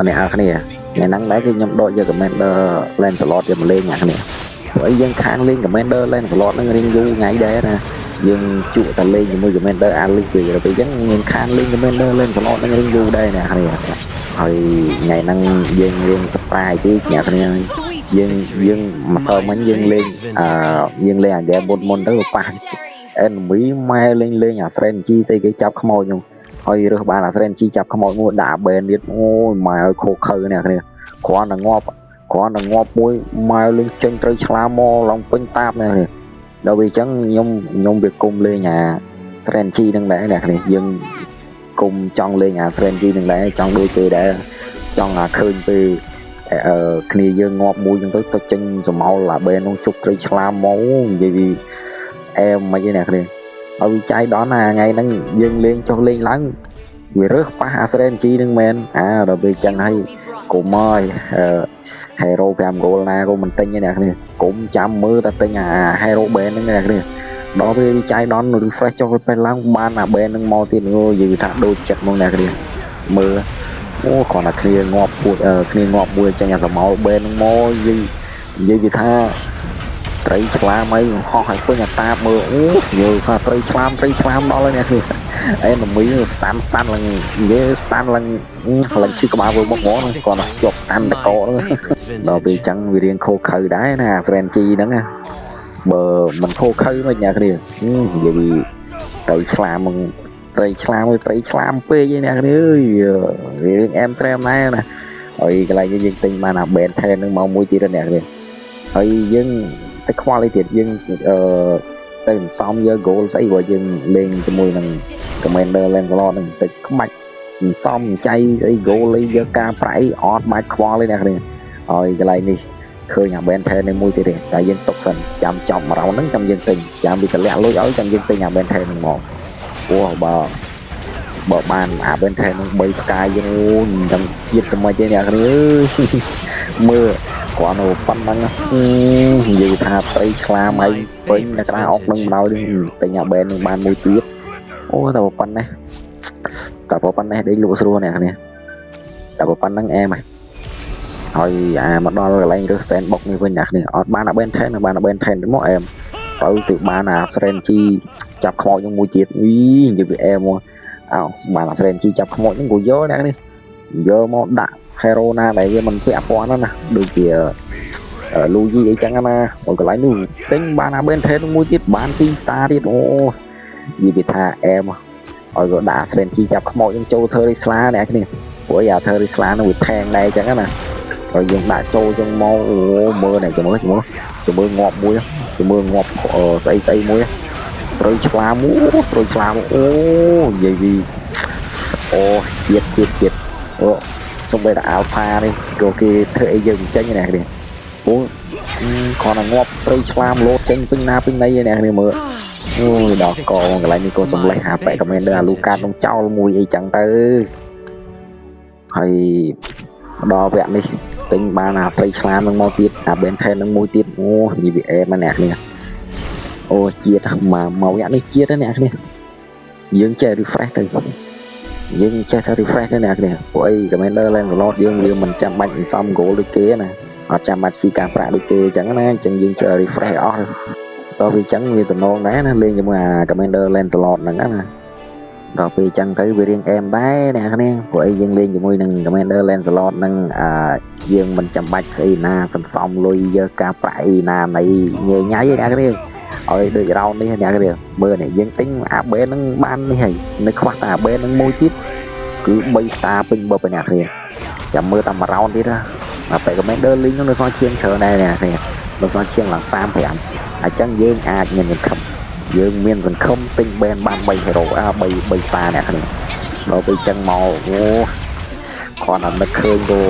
អ្នកនរគ្នាថ្ងៃហ្នឹងដែរគឺខ្ញុំដកយក Commander Lancelot យកមកលេងអ្នកគ្នាព្រោះអីយើងខានលេង Commander Lancelot ហ្នឹងរៀងយូរថ្ងៃដែរណាយើងជក់តែលេងជាមួយ Commander Alice ពេលទៅពេលអញ្ចឹងយើងខានលេង Commander Lancelot ហ្នឹងរៀងយូរដែរអ្នកគ្នាហើយថ្ងៃហ្នឹងយើងរៀង surprise តិចអ្នកគ្នាយើងយើងម្សិលមិញយើងលេងអឺយើងលេងអា game មុនមុនទៅប៉ះ enemy ម៉ែលេងលេងអា strategy ស្អីគេចាប់ខ្មោចនោះហើយរើសបានអា strategy ចាប់ខ្មោចមួយដាក់ ban ទៀតអូយម៉ែឲ្យខូខើអ្នកគ្នាគ្រាន់តែងាប់គ្រាន់តែងាប់មួយម៉ែលេងចេញត្រូវឆ្លាមមកឡើងពេញតាបអ្នកគ្នាដល់ពេលអញ្ចឹងខ្ញុំខ្ញុំវាគុំលេងអា strategy នឹងដែរអ្នកគ្នាយើងគុំចង់លេងអា strategy នឹងដែរចង់ដូចគេដែរចង់អាឃើញពេលអឺគ្នាយើងងាប់មួយអញ្ចឹងទៅទៅចេញសមោលអា ban នោះជប់ត្រីឆ្លាមមកនិយាយពីអែមមិនទេអ្នកគ្នាឲ្យវិច័យដល់ណាថ្ងៃហ្នឹងយើងលេងចុះលេងឡើងវារើសប៉ះអា strategy ហ្នឹងមែនអាដល់ពេលចឹងហើយគុំហើយអឺ hero 5 gold ណាក៏មិនទិញទេអ្នកគ្នាគុំចាំមើលតែទិញអា hero ban ហ្នឹងអ្នកគ្នាដល់ពេលវិច័យដល់ refresh ចុះ refresh ឡើងបានអា ban ហ្នឹងមកទៀតអូយនិយាយថាដូចចិត្តហ្មងអ្នកគ្នាមើលអូគ្រាន់តែគ្នាងាប់ពួតគ្នាងាប់មួយចេញអាសមោល ban ហ្នឹងមកនិយាយនិយាយវាថាត្រីឆ្លាមអីហោះឲ្យពេញអាតាបមើលអូនិយាយថាត្រីឆ្លាមត្រីឆ្លាមដល់ហើយអ្នកគ្នាអេនមី stun stun ឡើងនិយាយ stun ឡើងឡើងឈឺក្បាលវើមុខហ្មងគាត់តែជាប់ stun តកហ្នឹងដល់ពេលអញ្ចឹងវារៀងខូខើដែរណាអា Frenzy ហ្នឹងណាបើមិនខូខើមិនអ្នកគ្នានិយាយពីត្រីឆ្លាមមកត្រីឆ្លាមត្រីឆ្លាមពេកឯអ្នកគ្នាអើយវារៀងអែមស្រែមដែរណាហើយកន្លែងនេះយើងទិញបានអា Ben 10ហ្នឹងមកមួយទៀតអ្នកគ្នាហើយយើងទៅខ្វល់អីទៀតយើងអឺទៅសន្សំយក gold ស្អីព្រោះយើងលេងជាមួយនឹង Commander Lancelot ហ្នឹងទៅក្បាច់សន្សំចៃស្អី gold អីយកការប្រាក់អីអត់បាច់ខ្វល់ទេអ្នកគ្នាហើយកន្លែងនេះឃើញអា Ben 10នេះមួយទៀតទេតែយើងຕົកសិនចាំចប់មួយរោនហ្នឹងចាំយើងទិញចាំវាតម្លាក់លុយឲ្យចាំយើងទិញអា Ben 10ហ្នឹងមកព្រោះបើបើបានអា Ben 10ហ្នឹង3ផ្កាយយើងអូមិនដឹងជាតិទៅមិនទេអ្នកគ្នាអើយមើលគ្រាន់តែប៉ុណ្្នឹងនិយាយថាត្រីឆ្លាមអីពេញនៅក្រៅអុកនឹងបណ្ដោយទិញអា Ben នឹងបានមួយទៀតអូតែប៉ុណ្ណេះតែប៉ុណ្ណេះដេកលក់ស្រួលអ្នកគ្នាតែប៉ុណ្្នឹងអែមហើយហើយអាមកដល់កន្លែងរើសសែនបុកនេះវិញអ្នកគ្នាអត់បានអា Ben 10បានអា Ben 10មកអែមទៅទៅបានអា Frenzy ចាប់ខ្មោចនឹងមួយទៀតអីនិយាយពីអែមមកអោបានអា Frenzy ចាប់ខ្មោចហ្នឹងក៏យកអ្នកនេះយកមកដាក់ hero ណាដែលវាមិនពាក់ព័ន្ធណាដូចជាលូយីអីចឹងណាមកកន្លែងនោះទិញបានអា Ben 10មួយទៀតបាន2 star ទៀតអូនិយាយពីថាអែមឲ្យក៏ដាក់ Frenzy ចាប់ខ្មោចនឹងចូល Terizla អ្នកគ្នាព្រោះអា Terizla នឹងវាថែងដែរចឹងណាហើយយើងដាក់ចូលចឹងមកអូមើលនេះចាំមើលចាំមើលចាំមើលងាប់មួយចាំមើលងាប់ស្អីស្អីមួយត្រូវឆ្លាមអូត្រូវឆ្លាមអូនិយាយពីអូជាតិជាតិជាតិអូសំបីតែ Alpha នេះក៏គេធ្វើអីយើងមិនចេញណាគ្នាអូគ្រាន់តែងាប់ត្រីឆ្លាមលោតចេញពេញណាពេញណីអ្នកគ្នាមើលអូយដល់កកន្លែងនេះក៏សំលេះអាប៉ែ Commander អាលូកាតនឹងចោលមួយអីចឹងទៅហើយដល់វគ្គនេះទិញបានអាត្រីឆ្លាមនឹងមកទៀតអា Ben 10នឹងមួយទៀតអូនិយាយពីអែមណាអ្នកគ្នាអូជាតិមកមកវគ្គនេះជាតិណាអ្នកគ្នាយើងចេះ refresh ទៅយើងចេះតែ refresh ទៅអ្នកគ្នាព្រោះអី Commander Lancelot យើងវាមិនចាំបាច់សន្សំ gold ដូចគេណាអត់ចាំបាច់ស៊ីការប្រាក់ដូចគេអញ្ចឹងណាអញ្ចឹងយើងចេះ refresh អស់តោះវាអញ្ចឹងវាតំណងដែរណាលេងជាមួយអា Commander Lancelot ហ្នឹងណាដល់ពេលអញ្ចឹងទៅវារៀងអែមដែរអ្នកគ្នាព្រោះអីយើងលេងជាមួយនឹង Commander Lancelot ហ្នឹងអាយើងមិនចាំបាច់ស្អីណាសន្សំលុយយកការប្រាក់អីណាណីញ៉ៃញ៉ៃអ្នកគ្នាឲ្យដូចរោននេះអ្នកគ្នាមើលនេះយើងទិញអា Ben ហ្នឹងបាននេះហើយនៅខ្វះតែអា Ben ហ្នឹងមួយទៀតគឺ3 star ពេញបបអ្នកគ្នាចាំមើលតាមមួយរោនទៀតណាអាពេល Commander Ling ហ្នឹងនៅសល់ឈាមច្រើនដែរអ្នកគ្នានៅសល់ឈាមឡើង35អញ្ចឹងយើងអាចមានសង្ឃឹមយើងមានសង្ឃឹមទិញ Ben បាន3 hero អា3 3 star អ្នកគ្នាដល់ពេលចឹងមកអូគ្រាន់តែនឹកឃើញក៏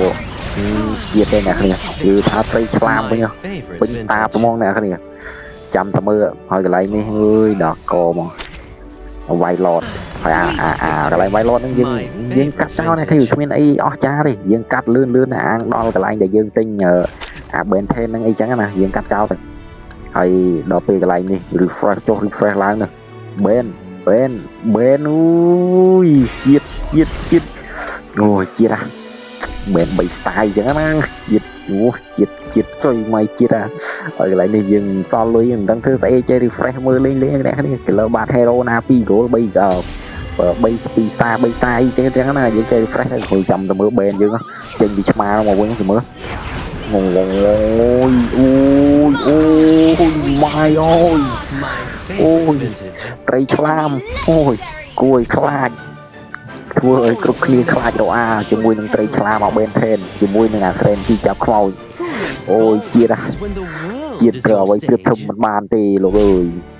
ជាតិទេអ្នកគ្នាគឺថាត្រីឆ្លាមវិញពេញតាហ្មងអ្នកគ្នាចាំតែមើលហើយកន្លែងនេះអើយដល់កមកវាយឡតហើយអាអាអាកន្លែងវាយឡតហ្នឹងយើងយើងកាត់ចោលអ្នកគ្នាគ្មានអីអស់ចាទេយើងកាត់លឿនលឿនអាងដល់កន្លែងដែលយើងទិញអា Ben 10ហ្នឹងអីចឹងណាយើងកាត់ចោលទៅហើយដល់ពេលកន្លែងនេះ refresh ចុះ refresh ឡើងណា Ben Ben Ben អូយជាតិជាតិជាតិអូយជាតិហ่ะ មិន3 style អញ្ចឹងណាជាតិអូជាតិជាតិចុយមកជាតិអាហើយកន្លែងនេះយើងសល់លុយមិនដឹងធ្វើស្អីចេះ refresh មើលលេងលេងអ្នកនេះគីឡូបាទ hero ណា2 goal 3 3 2 star 3 star អីចឹងទាំងណាយើងចេះ refresh ទៅព្រោះចាំទៅមើល band យើងចេញពីឆ្មាមកវិញទៅមើលអូយអូយអូយម៉ាយអូយ My អូយ favorite vintage. ត្រីឆ្លាមអូយគួរឲ្យខ្លាចធ្វើឲ្យគ្រប់គ្នាខ្លាចរអាជាមួយនឹងត្រីឆ្លាមមកបេនថេនជាមួយនឹងអាស្រែនជីចាប់ខ្មោច Who អូយ needs ជាតិអា ballrooms when the world ជាតិ is your ត្រូវអ្វីប្រៀបធំ stage? មិនបានទេលោកអើយ។